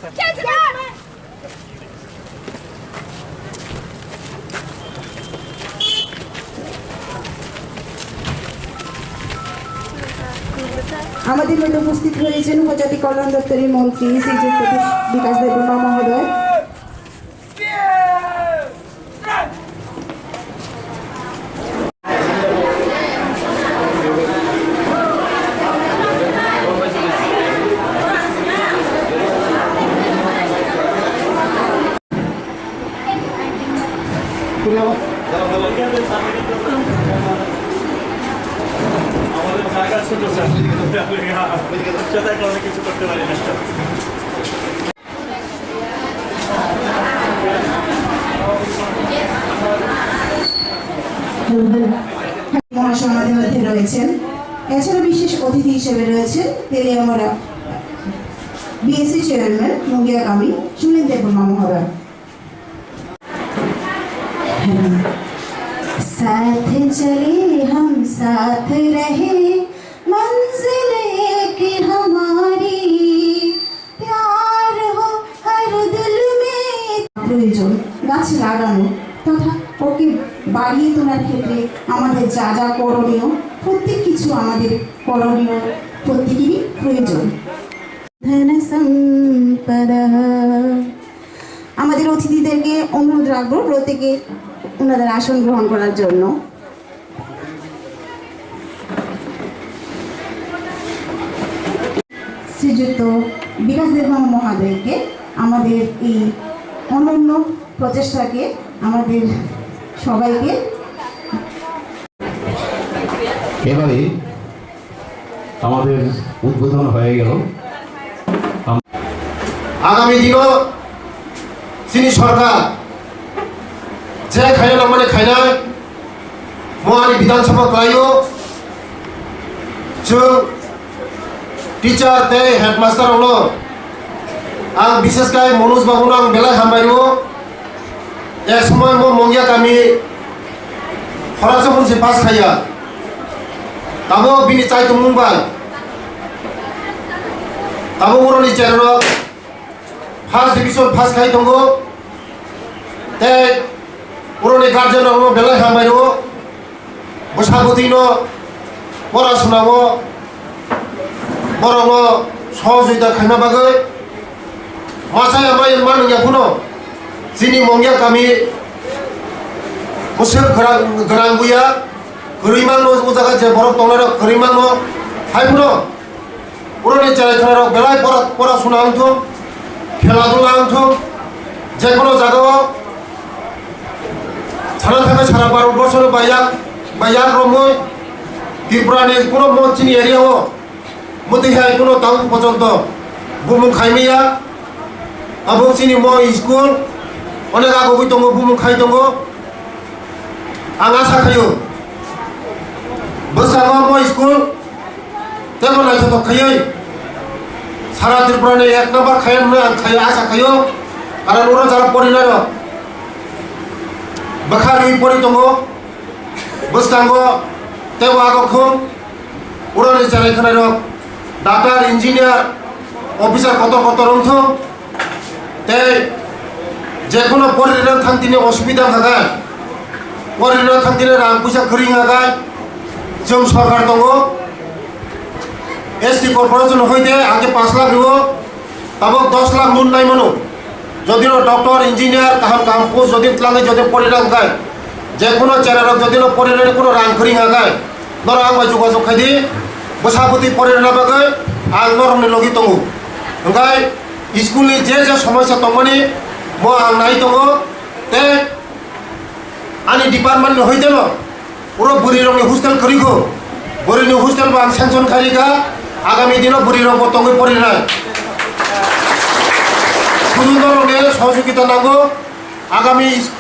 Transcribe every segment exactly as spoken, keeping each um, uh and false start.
আমাদের মধ্যে উপস্থিত হয়েছেন উপজাতি কল্যাণ দপ্তরের মন্ত্রী শ্রীযুক্ত বিকাশ দেববর্মা মহোদয়। আমাদের জায়গা ছোট স্যার, সেটাই কারণে কিছু করতে পারি না। মহাসমাধির মধ্যে রয়েছেন। এছাড়া বিশেষ অতিথি হিসেবে রয়েছেন তেলিয়ামুড়া বিএসসি চেয়ারম্যান মুঙ্গিয়া কামি সুনীল দেববর্মা মহোদয়। साथ चले हम साथ रहे, मंजिल एक हमारी, प्यार हो हर दिल में। প্রয়োজন গাছ লাগানো তথা ওকে বাড়িয়ে তোলার ক্ষেত্রে আমাদের যা যা করণীয়, প্রত্যেক কিছু আমাদের করণীয়, প্রত্যেকেরই প্রয়োজন। ধন সম্পদঃ। আমাদের অতিথিদেরকে অনুরোধ রাখবো প্রত্যেকে ওনাদের আসন গ্রহণ করার জন্য। শ্রীযুক্ত বিকাশ দেববর্মা মহোদয়কে আমাদের এই অনন্য প্রচেষ্টাকে আমাদের সবাইকে এবারে আমাদের উদ্বোধন হয়ে গেল। আম- আগামী দিনও chini sorkar je khaina nangmani khainai, mo ani Bidhan Sabha kwlaio, chwng teacher tei headmaster rokno ang bishesh khai Manoj babu no ang belai hambai rwo. Ek somoy mo Mongya kami khoroksa phuru se pass khaiya. Tabuk bini chai tongmung bai tabuk uroni cherok first division pass khai tongo. Tei uroni guardian rokno belai hambai rwo. Bwsa bwtwino pora sunao borokno sohojogita khaima bagwi masa ya mai manwng ya phano chini Mongya kami bwswk gwnang, gwnang buya kwrwi mangno, o jaga je borok tongnai rok kwrwi mangno hai phano. Uroni cherai khwnarok belai pora, pora suna wngthung, khela dula wngthung, je kono jagao sana thangwi sara Bharat borsono bai yak, bai yak romwi Tripura ni kono mo chini area o mwtwi hai kono tabuk pojonto bumung khai maya. Abo chini mo school onek agogwi tongo, bumung khai tongo. Ang asa khaio, bwskango mo school teibo naithothok khaiwi sara Tripura ni ek number khai hwnwi ang khai asa khaio. Karon oro jara porinai rok bwkha rwi pori tongo, bwskango teibo agokhung uroni cherai khwnai rok doctor, engineer, officer kotor kotor wngthung. Tei je kono porirwna thang tini osubida wngkha khe, porirwna thang tini rang puisa kwrwi wngkha khe, chwng sorkar tongo, S T corporation hoite age panch lakh rwo, tabuk dos lakh loan nai mano. Jodi no doctor, engineer, kaham kaham post jodi twlangwi jodi porirwna wngkha khe, je kono cherai rok jodi no porirwna kono rang kwrwi wngkha khe, norok ang bai jogajog khai di, bwsa bwtwi porirwna bagwi ang norokni logi tongo. Hwnkhe school ni je je somosya tongmani mo ang nai tongo, tei ani department ni hoite no oro bwrwi rokni hostel kwrwi kho, bwrwi ni hostel bo ang sanction khai rikha, agami dino bwrwi rok bo tongwi porinai. Sudu norokni sohojogita nango. Agami is-,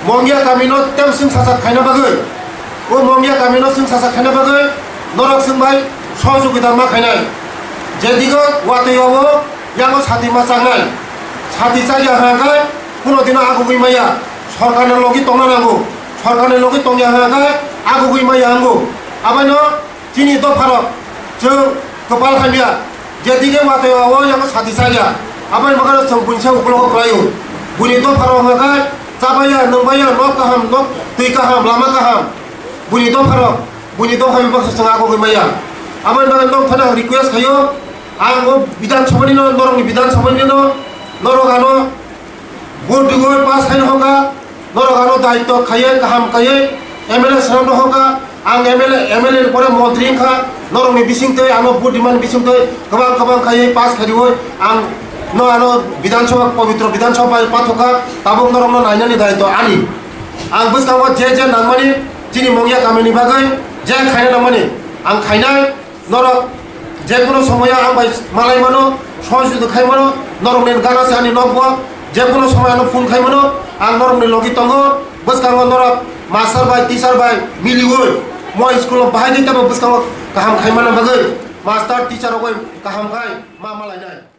Mongya kamino tem chwng sasak khaina bagwi, o Mongya kamino chwng sasak khaina bagwi norok chwng bai sohojogita ma khainai. Jedigo watwi o yango sati ma changnai, sati chaya hwnkhe kuno dino agugwi maya, sorkarni logi tongna nango, sorkarni logi tongya hwnkhe agugwi maya wngo. Abaino chini dopharok chwng kwpal hamya, jedige watwi o yango sati chaya. Aboni bagwi chwng buini sak ukulok kwlaio. Buini dopharok hwnkha khe chabaiya, nwngbaiya, nok kaham, nok twi kaham, lama kaham. Buini dopharok, buini dophani baksa chwng agogwi maya. Aboni bagwi nok phano ang request khaio, ang o Bidhan Sabhani no, norokni Bidhan Sabhani no, norok ano vote rigwi pass khaina hokha. Norok ano daityo khaiwi kaham khaiwi M L A swnamno hokha. Ang M L A, M L A ni pore montri wngkha. Norokni bisingtwi ano vote rimani bisingtwi kwbang kwbang khaiwi pass khaiwi ang no ano Bidhan Sabha, pobitro Bidhan Sabha bai pathokha. Tabuk norokno nainani daityo ani. Ang bwskango je je nangmani chini Mongya kamini bagwi je khaina nangmani ang khainai. Norok jekunu somoya ang bai malai mano, sohojogita khai mano, norokni gana se ani nokbo jekunu somoya ano phone khai mano, ang norokni logi tongo. Bwskango norok master bai, teacher bai miliwi mo school o bahai di tabo bwskango kaham khai mana bagwi master, teacher rok bai kaham khai ma malainai.